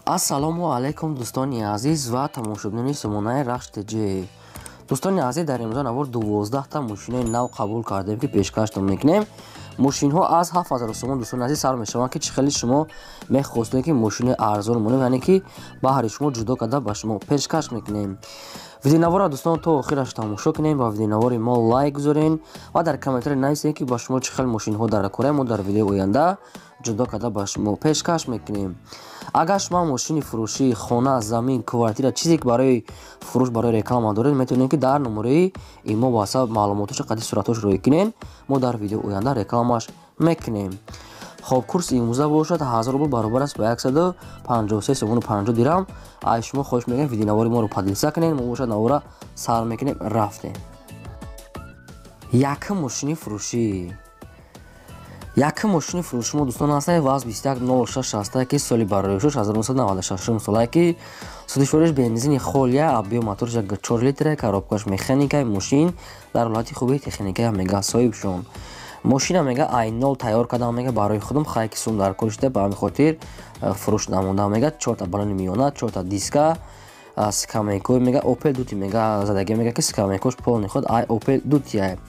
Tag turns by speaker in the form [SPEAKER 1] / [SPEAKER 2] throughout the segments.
[SPEAKER 1] Ассалому алайкум дӯстони азиз ва тамошобинони сомонаи Рахш ТЖ. Дӯстони азиз, дар имрӯза навор 12 та мошинои нав қабул кардем, ки пешкаштон мекунем. Мошинҳо аз 7000 сомон, дӯстони азиз, сар мешаванд, ки чӣ хеле шумо мехостед, ки мошини арзон монем, яъне ки баҳри шумо ҷудо карда ба шумо пешкаш мекунем. Видеонавора, дӯстон, то охираш тамошо кунем ва видеонавори мо лайк гузорен ва дар комментарий нависем, ки ба шумо чӣ хел мошинҳо дар кораи мо дар видеои оянда ҷудо карда ба шумо пешкаш мекунем. Агар шумо мошини фурӯшӣ, хона, замин, квартира, чизе ки барои фурӯш, барои реклама доред, метавонед, ки дар номерои имо WhatsApp маълумотошо қади суратош рӯй кунед, мо дар видеои оянда рекламаш мекунем. Хоб, курси имрӯза бошад 1000 рубл баробар аст ба 153 сомону 50 дирам. Ай шумо хоҳиш мекунем, видеонавори моро поделиться кунед, мо бошад навора сар мекунем, рафтем. Якум мошини фурӯшӣ. Якум мошини фурӯши мо, дӯстон, ҳастае ВАЗ 2106 ҳастае, ки соли барои 1996 солае, ки сӯзишвориш бензини холия, объём моторш 4 литра, коробкаш механика. Мошин дар ҳолати хуби техника, мега соҳибшон. Мошина, мега, ай нол тайёр кардам, мега, барои худам, хай ки сум дар кор шуда, ба ҳамин хотир фурӯш намондам. Мега, чорта балони миёна, чорта диска, скамейкои, мега, Опел дути, мега, задаги, мега, ки скамейкош полный худ ай Опел дутия.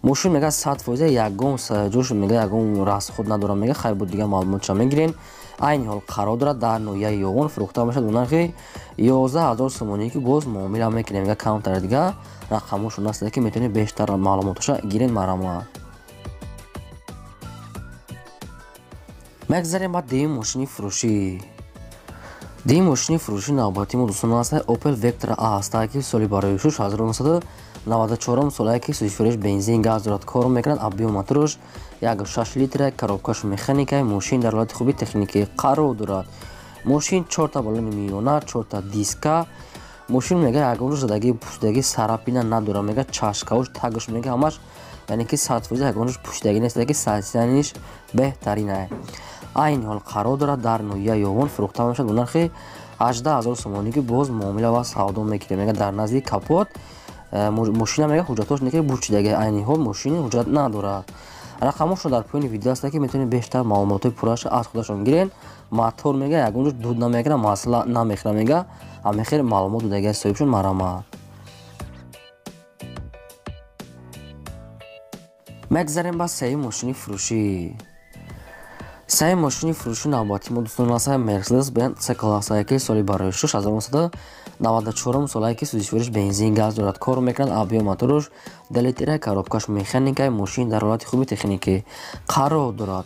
[SPEAKER 1] Мошин, мега, 100%, ягон ҷош, мега, ягон расход надорам, мега. Хайр, буд, дига маълумотша мегирен. Айни ҳол қарор дорад дар ноҳияи Ёвон, фурӯхта мешавад бо нархи 11 000 сомонӣ, ки боз муомила мекунем. Мега, камтар дига рақамҳошон аст, ки метавонед бештар маълумотоша гирен, марҳамат. Мегзарем ба дуюм мошини фурӯшӣ. Дуюм мошини фурӯши навбати мо, дӯстон, аст Opel Vectra A ҳастае, ки соли барои 1994 солае, ки сӯзишвориш бензин, газ дорад, кор мекунад, объём мотораш 1,6 литра, коробкаш механика. Мошин дар ҳолати хуби техникӣ қарор дорад. Мошин чорта балони миёна, чорта диска. Мошин, мега, ягон ҷо задагӣ, пӯшидагӣ, царапина надорад, мега, чашкаош, тагаш, мега, ҳамаш, яъне ки 100%, ягон ҷош пӯшидагӣ нест, ки состояниш беҳтаринае. Айни ҳол қарор дорад дар ноҳияи Ёвон, фурӯхта мешавад бо нархи 18 000 сомонӣ, ки боз муомила ва савдо мекунем. Мега, дар назди капот мошина, мега, ҳуҷҷатош неки бучидаги, айни ҳол мошини ҳуҷҷат надорад. Рақамҳошон дар поёни видео аст, ки метавонед бештар маълумотҳои пурраша аз худашон гирен. Мотор, мега, ягон ҷо дуд намекунад, масъала намехӯрад, мега, ҳамин хел маълумот додаги соҳибшон, марҳамат. Мегзарем ба сеюм мошини фурӯшӣ. Сеюм мошини фурӯши навбати мо, дӯстон, аст Мерседес Бенз С классае, ки соли барои 1994 солае, ки сӯзишвориш бензин, газ дорад, кор мекунад, объём мотораш 2 литра, коробкаш механика. Мошин дар ҳолати хуби техникӣ қарор дорад.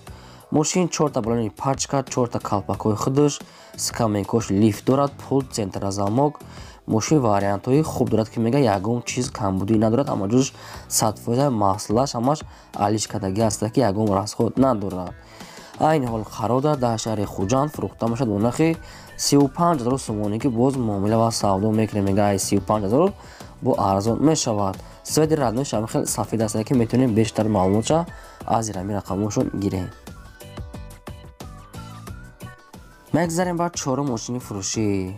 [SPEAKER 1] Мошин чорта балони пачка, чорта калпакҳои худаш, скамейкош лифт дорад, пулт, центрозамок. Мошин вариантҳои хуб дорад, ки, мега, ягон чиз камбудӣ надорад, ҳама ҷош 100%, маҳсулаш ҳамаш алиш кардагӣ аст, ки ягон расход надорад. Айни ҳол қарор дорад дар шаҳри Хуҷанд, фурӯхта мешавад бо нархи 35 000 сомонӣ, ки боз муомила ва савдо мекунем. Мега, ай 35 000 бо арзон мешавад. Цвети родноиш ҳам хел сафед аст, ки метавонем бештар маълумотша аз рами рақамҳошон гирем. Мегзарем ба чорум мошини фурӯшӣ.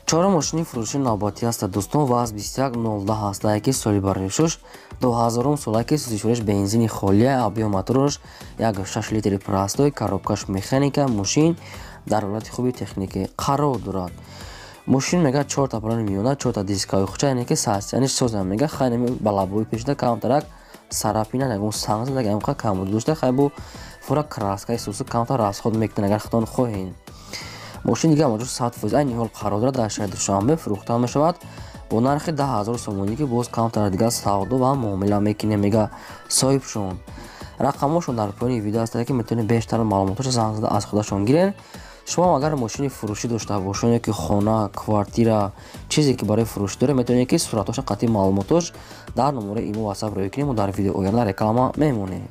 [SPEAKER 1] Чорум мошини фурӯши навбатӣ аст, дӯстон, ВАЗ 2110 ҳастае, ки соли барои 2000 солае, ки сӯзишвориш бензини холия, объём мотораш 1,6 литри простой, коробкаш механика. Мошин дар ҳолати хуби техникӣ қарор дорад. Мошин, мега, чорта балони миёна, чорта дискаи хуча, яъне ки состояниш созам. Мега, хайр, балабои пешда камтарак царапина, ягон санг зада, ягон камбуд дошта, хай, бо фура краскаи сусу камтар расход мекунад, агар худтон хоҳед. Мошин дига ҳамаҷо 100%. Айни ҳол қарор дорад дар шаҳри Душанбе, фурӯхта мешавад бо нархи 10 000 сомонӣ, ки боз камтар дига савдо ва муомила мекунем, мега соҳибшон. Рақамҳошон дар поёни видео аст, ки метавонед бештар маълумотошо занг зада аз худашон гирен. Шумо агар мошини фурӯшӣ дошта бошед ё ки хона, квартира, чизе ки барои фурӯшӣ доред, метавонед, ки суратҳоша қатъи маълумотош дар номерои имо WhatsApp рӯй кунем, мо дар видео оянда реклама мемонем.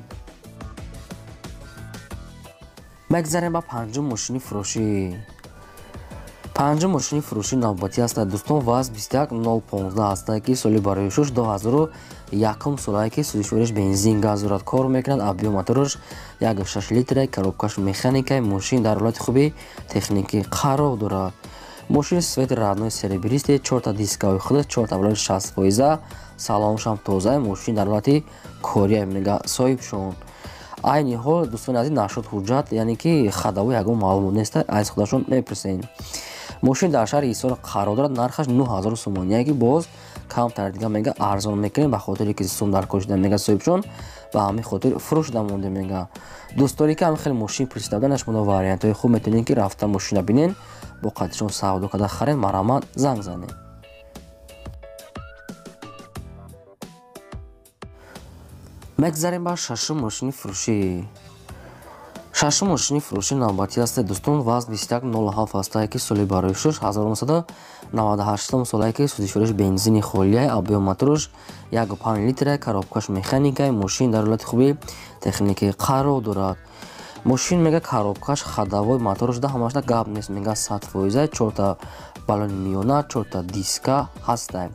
[SPEAKER 1] Мегзарем ба панҷум мошини фурӯшӣ. Панҷум мошини фурӯши навбатӣ аст, дӯстон, ВАЗ 21015 ҳастае, ки соли барои 2001 солае, ки сӯзишвориш бензин, газ дорад, кор мекунад, объём мотораш 1,6 литра, коробкаш механика. Мошин дар ҳолати хуби техникӣ қарор дорад. Мошин цвети родной серебристый, чорта дискаҳои худаш, чорта балони 60%, салоншам тоза. Мошин дар ҳолати кория, мега соҳибшон. Айни ҳол дӯстони азиз нашуд ҳуҷҷат, яъне ки хадавои ягон маълумот нест, аз худашон мепурсем. Мошин дар шаҳри Ҳисор қарор дорад, нархаш 9000 сомонӣ, яъне ки боз камтар дига мега арзон мекунем, ба хотире ки сум дар кор шуда мега соҳибшон, ба ҳамин хотир фурӯш шуда монде мега. Дӯстоне ки ҳамин хеле мошин пурсида буданд, шумо вариантҳои хуб метавонед ки рафта мошина бинен, бо қадишон савдо карда харен, марҳамат занг занед. Мегзарем ба шашум мошини фурӯшӣ. Шашум мошини фурӯшӣ навбатӣ аст дӯстон, вазн 21,07 ҳастае ки соли барои шуш 1998 солае ки сӯзишвориш бензини холия, объём мотораш 1,5 литра, коробкаш механика, мошин дар ҳолати хуби техникӣ қарор дорад. Мошин мега коробкаш ходовой мотораш да ҳамашда гап нест, мега 100%, 4та баллони миёна, 4та диска ҳастае.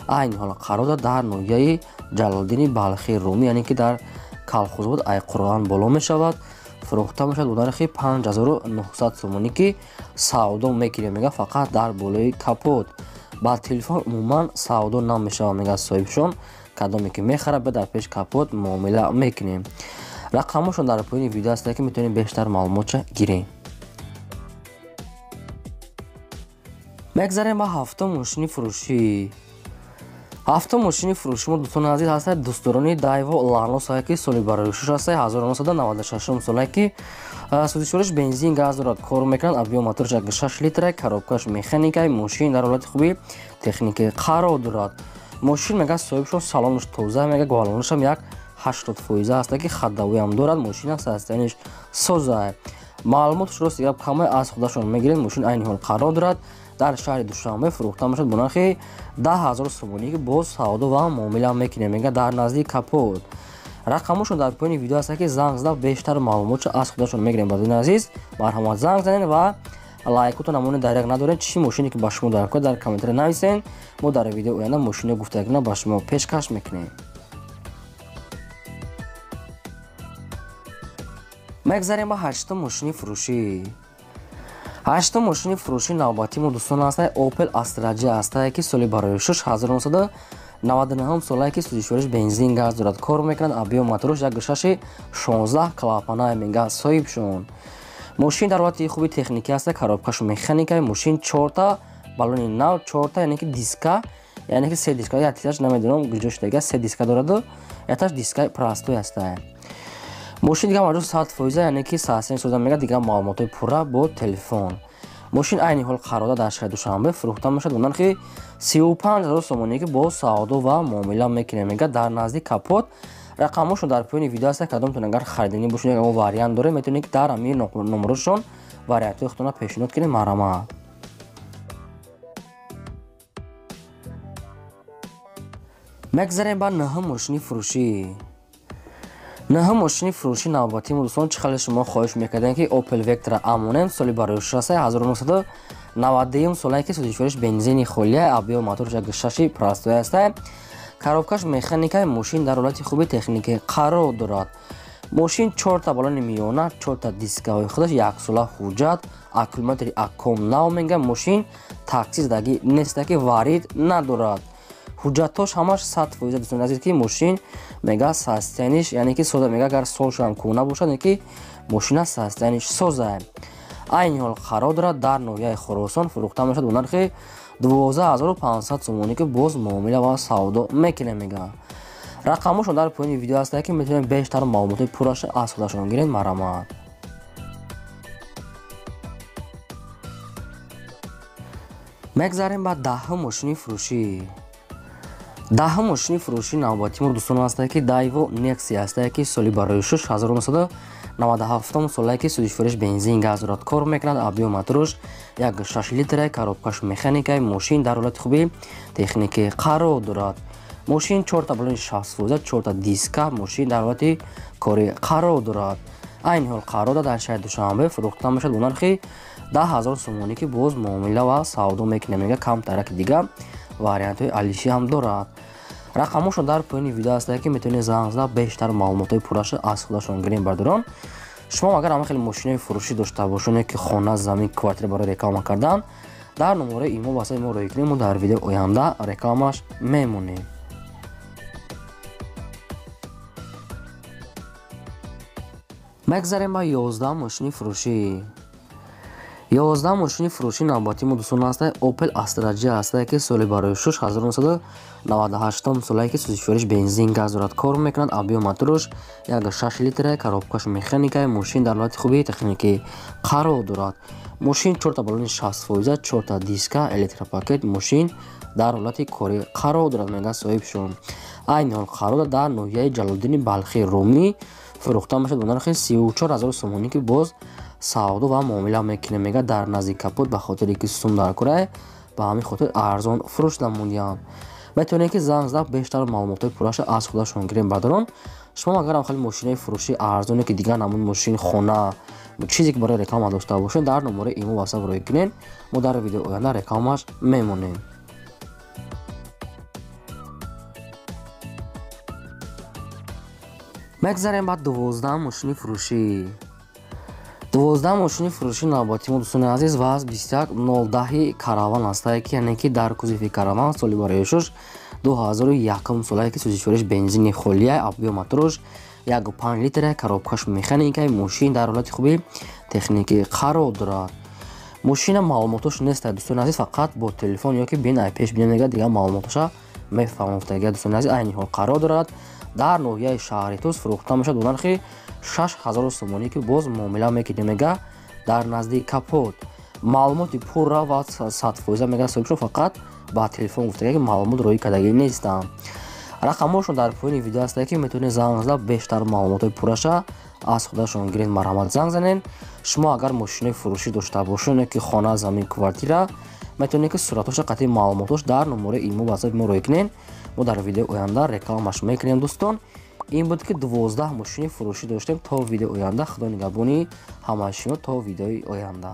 [SPEAKER 1] Айни ҳол қарор дорад дар ноҳияи Ҷалолиддини Балхии Румӣ, яъне ки дар Калхозобод Айқурған боло мешавад. Фурӯхта мешавад бо нархи 5900 сомонӣ ки савдо мекунем мега фақат дар болои капот. Ба телефон умуман савдо намешавад мега соҳибшон, кадоме ки мехарад ба дар пеш капот муомила мекунем. Рақамҳошон дар поёни видео ҳастанд ки метавонед бештар маълумотша гиред. Мегзарем ба ҳафтум мошини фурӯшӣ. Ҳафтум мошини фурӯши мо дӯстони азиз ҳастад дӯстдорони Дайво Ларнос ки соли барои шуш ҳастад 1996 солае ки сӯзишвориш бензин газ дорад, кор мекунад, объём мотораш 6 литра, коробкаш механика, мошин дар ҳолати хуби техникӣ қарор дорад. Мошин мега соҳибшон салонаш тоза, мега голонашам як 80% ҳаста ки ходовоям дорад, мошин состояниш соза. Маълумоташ рост гап камай аз худашон мегиред. Мошин айни ҳол қарор дорад дар шаҳри Душанбе, фурӯхта мешавад бо нархи 10000 сомонӣ ки боз савдо ва муомила мекунем мега дар наздики капот. Рақамҳошон дар поёни видео ҳаст ки занг зада бештар маълумотшо аз худашон мегирем. Бардони азиз, марҳамат занг занед ва лайкотон намони даряк надоред. Чӣ мошине ки ба шумо дар кор дар комментария нависен, мо дар видео оянда мошино гуфтагина ба шумо пешкаш мекунем. Мегзарем ба ҳаштум мошини фурӯшӣ. Ҳаштум мошини фурӯши навбатӣ мо дӯстон ҳастад Opel Astra J ҳастае ки соли барои шуш 1999 солае ки сӯзишвориш бензин газ дорад, кор мекунад, объём мотораш 1,6 16 клапана мега соҳибшон. Мошин дар ҳолати хуби техникӣ ҳаста, коробкаш механика, мошин 4та баллони нав, 4та яъне ки диска, яъне ки се диска, якташ намедонам куҷо шудага, се диска дораду якташ дискаи простой ҳастае. Мошин дига маҷмӯъ 100%, яъне ки саҳсен соза мега дига маълумотҳои пурра бо телефон. Мошин айни ҳол қарор дорад дар шаҳри Душанбе, фурӯхта мешавад бо нархи 35000 сомонӣ ки боз савдо ва муомила мекунем мега дар назди капот. Рақамҳошон дар поёни видео ҳаст, кадомтон агар хариданӣ бошед, ягон вариант доред, метавонед ки дар ҳамин номерошон вариантҳои худтонро пешниҳод кунед. Марҳамат. Мегзарем ба нӯҳум мошини фурӯшӣ. Нӯҳум мошини фурӯши навбатӣ мо дӯстон, чӣ хеле шумо хоҳиш мекардем ки Opel Vectra амонем, соли барои шуш ҳастад 1992 солае ки сӯзишвориш бензини холия, объём мотораш 1,6 простой ҳастад, коробкаш механика, мошин дар ҳолати хуби техникӣ қарор дорад. Мошин 4та баллони миёна, 4та дискаҳои худаш, яксола ҳуҷҷат, аккумулятори Акком нав мега, мошин такси задагӣ неста ки варид надорад. Ҳуҷҷатҳош ҳамаш 100% дӯстони азиз ки мошин мега состояниш, яъне ки соза мега, агар солшам кӯҳна бошад, яъне ки мошина состояниш соза. Айни ҳол қарор дорад дар ноҳияи Хуросон, фурӯхта мешавад бо нархи 12500 сомонӣ ки боз муомила ва савдо мекунем мега. Рақамҳошон дар поёни видео ҳастанд ки метавонед бештар маълумотҳои пурраша аз худашон гиред. Марҳамат. Мегзарем ба даҳум мошини фурӯшӣ. Даҳум мошини фурӯши навбатӣ мо дӯстон ҳастад ки Daewoo Nexia ҳастае ки соли барои шуш 1997 солае ки сӯзишвориш бензин газ дорад, кор мекунад, объём мотораш 1,6 литра, коробкаш механика, мошин дар ҳолати хуби техникӣ қарор дорад. Мошин 4та баллони 60%, 4та диска, мошин дар ҳолати корӣ қарор дорад. Айни ҳол қарор дорад дар шаҳри Душанбе, фурӯхта мешавад бо нархи 10000 сомонӣ ки боз муомила ва савдо мекунем мега, камтараки дига вариантҳои алишӣ ҳам дорад. Рақамҳошон дар поёни видео ҳастанд ки метавонед занг зада бештар маълумотҳои пурраша аз худашон гиред. Бардорон, шумо агар ҳама хеле мошинои фурӯшӣ дошта бошед, ки хона, замин, квартира барои реклама кардан, дар номерои имо васаи мо рӯй кунем, мо дар видеои оянда рекламаш мемонем. Мегзарем ба 11 мошини фурӯшӣ. 11 мошини фурӯшӣ навбати мо дӯстон ҳаста Opel Astra J ҳаста, ки соли барои 1998 солае, ки сӯзишвориш бензин газ дорад, кор мекунад. Объём мотораш 1,6 литра, коробкаш механика, мошин дар ҳолати хуби техникӣ қарор дорад. Мошин 4 баллони 60%, 4 диска, электропакет, мошин дар ҳолати корӣ қарор дорад, мегӯяд соҳибшон. Айни ҳол қарор дорад дар ноҳияи Ҷалолиддини Балхӣ Румӣ, фурӯхта мешавад бо нархи 34 000 сомонӣ, ки боз савдо ва муомила мекунем, мегӯяд. Дар назди капот ба хотире ки сум дар кора, ба ҳамин хотир арзон фурӯш намудиям. Метавонед, ки занг зада бештар маълумотҳои пурраша аз худашон гирем. Бародарон, шумо агарам хеле мошинаи фурӯшӣ арзоне, ки дигар намуд мошин, хона, чизе ки барои реклама дошта бошед, дар номораи имо WhatsApp роҳӣ кунед, мо дар видеои оянда рекламаш мемонем. Мегзарем ба 12 мошини фурӯшӣ. 12 мошини фурӯшӣ навбати мо, дӯстони азиз, ВАЗ 21010 Караван ҳастае, ки яъне ки дар кузови Караван, соли барои шуш 2001 солае, ки сӯзишвориш бензини холия, объём мотораш 1,5 литра, коробкаш механика, мошин дар ҳолати хуби техникӣ қарор дорад. Мошина маълумотош нест, дӯстони азиз, фақат бо телефон ё ки бин ай пеш бинем, мега дигар маълумотоша мефаҳмам гуфтагия. Дӯстони азиз, айни ҳол қарор дорад дар ноҳияи шаҳри Тус, фурӯхта мешавад бо нархи 6000 сомонӣ, ки боз муомила мекунем, мега. Дар назди капот маълумоти пурра ва 100%, мега соҳибшон, фақат ба телефон гуфтагия, ки маълумот роҳӣ кардагӣ нестам. Рақамҳошон дар поёни видео ҳастае, ки метавонед занг зада бештар маълумотҳои пурраша аз худашон гиред. Марҳамат, занг занед. Шумо агар мошинои фурӯшӣ дошта бошед ё ки хона, замин, квартира, метавонед, ки суратҳоша қатъи маълумотош дар номораи имо WhatsApp мо роҳӣ кунед, мо дар видеои оянда рекламаш мекунем. Дӯстон, ин буд, ки 12 мошини фурӯшӣ доштем. То видеои оянда, худо нигаҳбони ҳамаи шумо, то видеои оянда.